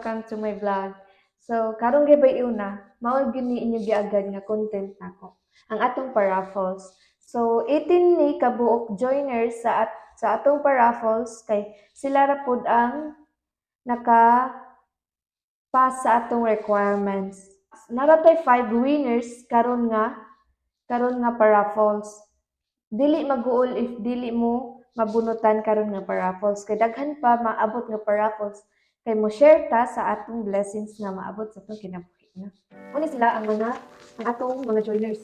Welcome to my vlog. So, karong gabi una, mao gyud ni inyo giagad nga content nako. Ang atong paraffles. So, 18 ni kabuok joiners sa atong paraffles kay sila ra pud ang naka pass sa atong requirements. Naratay 5 winners karon nga paraffles. Dili maguol if dili mo mabunutan karon nga paraffles kay daghan pa maabot nga paraffles kay mo share ta sa atong blessings nga maabot sa atong kinabuhi, no? Una sila ang atong mga joiners.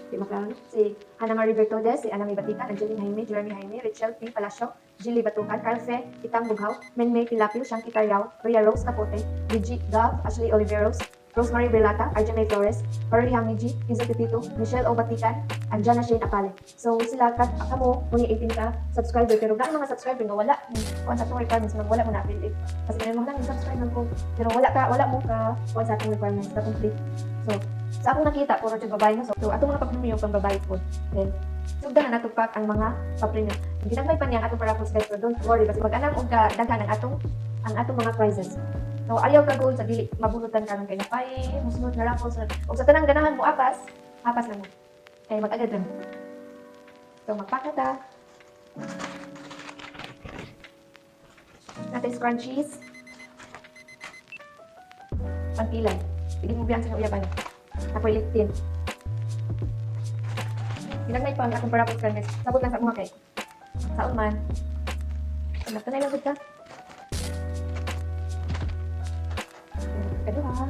Di ba klaro? Si Ana Marie Bertodes, si Ana May Batikan, Angeline Jaime, Jeremy Jaime, Rachel P. Palacio, Jilly Batukan, Carfe, Itang Bughaw, Menmay Pilapil, Shanky Taryao, Ria Rose Capote, Gigi Gov, Ashley Oliveros, Rosemary Berlata, Arjun May Flores, Parody Hamiji, Iza Pepito, Michelle O. Batikan, Anjana Shane Apale. So sila kat kamo muni 18 ka subscriber, pero dahil mga subscriber nga wala ni kuan sa atong requirements nga wala mo na apil. Kasi kaya mo lang subscribe lang ko pero wala mo ka kuan sa atong requirements na complete. So sa akong nakita, puro jud babae, no. So atong mga papremyo pang babae po. Then sugdan na nato pack ang mga papremyo. Ginagmay pa niya ang atong paraffles, guys, pero don't worry basta mag-anam og ka daghan ang atong mga prizes. So ayaw ka goal sa dili mabunutan karon kay napay musunod nga raffles ug sa tanang ganahan mo apas, apas lang mo. Kay mag-agad lang. So magpack na ta. Natin scrunchies. Pangpilay. Sige mo biyan sa uyaban. Apoy lip tint. Ginagmay pa ang atong paraffles guys. Sabot lang sa mga kay. Saon man. Anak na lang ka. Kaduha.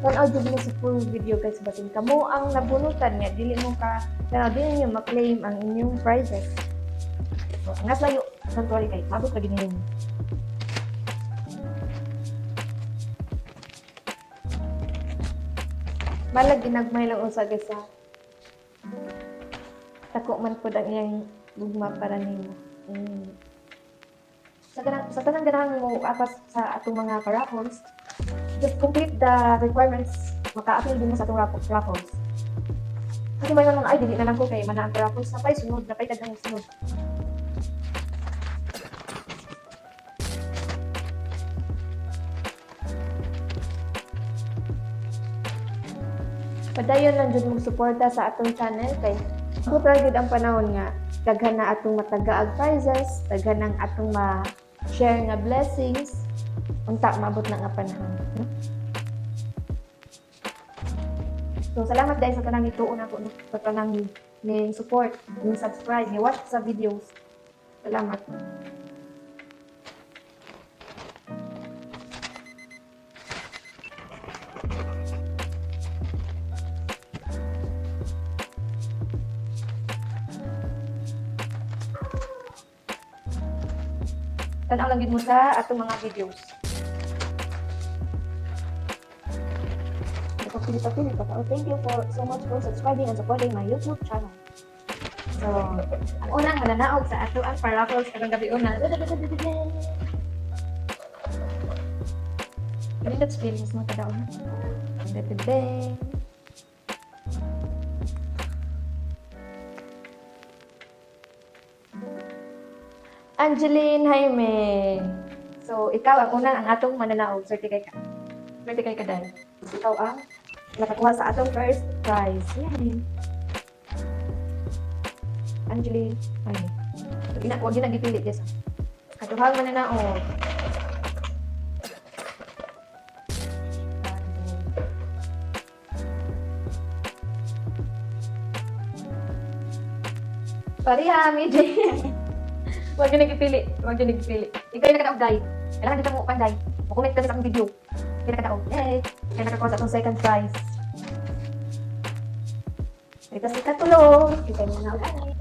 Tanaw jud mo sa full video guys, batin kamo ang nabunutan nga dili mo ka pero dili niyo ma-claim ang inyong prizes. So, ang layo, don't worry kay mabot ra gid ninyo. Balag ginagmay lang usa guys sa tako man pud ang iyang gugma para nimo. Sa tanang ganahan mo apas sa atong mga paraffles, just complete the requirements, maka-appeal din mo sa atong raffles. Kasi may mga ay dili na lang ko kay mana ang raffles napay sunod, napay daghang sunod. Padayon lang jud mong suporta sa atong channel kay abot ra gyud ang panahon nga daghan na atong matagaag prizes, daghan ang atong ma-share nga blessings, unta maabot na nga panahon, no? So salamat dahil sa tanang ituon ako, no? Sa tanang ning support, ning subscribe, ni watch sa videos. Salamat. Tanaw lang gid mo sa atong mga videos. Pili pa. Oh, thank you for so much for subscribing and supporting my YouTube channel. So, ang unang mananaog sa ato ang paraffles karong gabi una. Kanindot feelings mo kadaon. Dang. Angeline Jaime. So, ikaw ang unang ang atong mananaog. Swerte kay ka. Swerte kay ka dahil. Ikaw ang nakakuha sa atong first prize. Yay! Angeline Jaime. So, ina, wag yun ang gipili, Jessa. Katuhang mananaog. Pareha, MJ. Huwag yun nagpipili. Huwag yun nagpipili. Ikaw yung nakadaog, Day. Kailangan dito mo, panday. Mo-comment kami sa akong video. Ikaw yung nakadaog. Yay! Ikaw yung nakakuha sa atong second prize. Ito si Katulong. Ikaw yung nakadaog.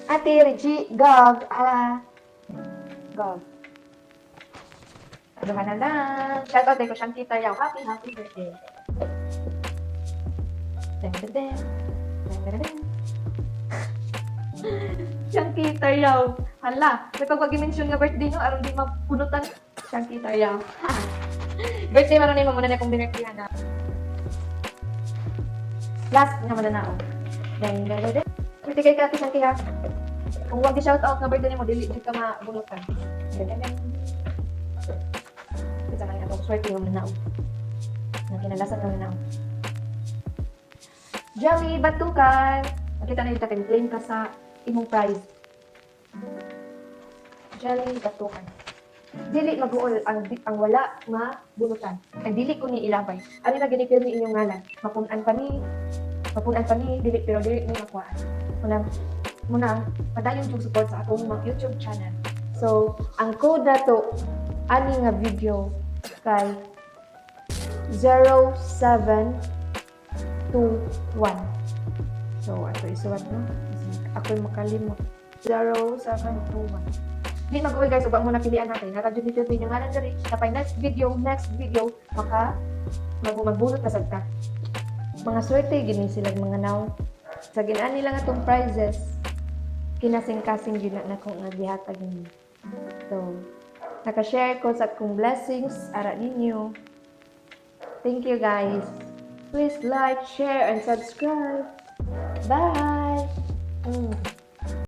Ate Reggie Gov. Gov. Ano ka na lang. Shout out ko siyang tita yaw. Happy, happy birthday. Dun, dun, dun. Dun, dun, dun. Siyang kita yaw. Hala, may pagpag-mention nga birthday no, aron di mapunutan. Siyang kita yaw. Birthday man ni mo muna na akong binirthday na. Last nga man na ako. Dun, dun, dun, dun. Birthday kay Kati Siyang ha. Kung wag di-shout out nga birthday nimo, dili jud ka mabunutan. Ganyan. Kita man atong swerte nga mananaog. Nga kinalasan nga mananaog. Jelly Batukan! Makita na yung kay claim ka sa imong prize. Jelly Batukan. Dili mag-uol ang wala nga bunutan. Ang dili ko ni ilabay. Ano na gini pirmi inyong ngalan? Mapun-an pa ni, mapun-an pa ni, dili pero dili ni makuhaan. Muna, muna, padayon yung support sa akong mga YouTube channel. So, ang code na to, ani nga video kay 0721. So, ato isuwat, no? Ako'y makalimot. 0721. Di mag-uwi, guys, ubang mo na pilian natin. Nata jud ni Philip yung ngalan diri. Napay next video, maka magbunot na sad ka. Mga swerte gini sila mga naw. Sa ginani lang atong prizes, kinasing-kasing gyud na nako nga gihatag ninyo. So, naka-share ko sa akong blessings ara ninyo. Thank you, guys. Please like, share, and subscribe. Bye!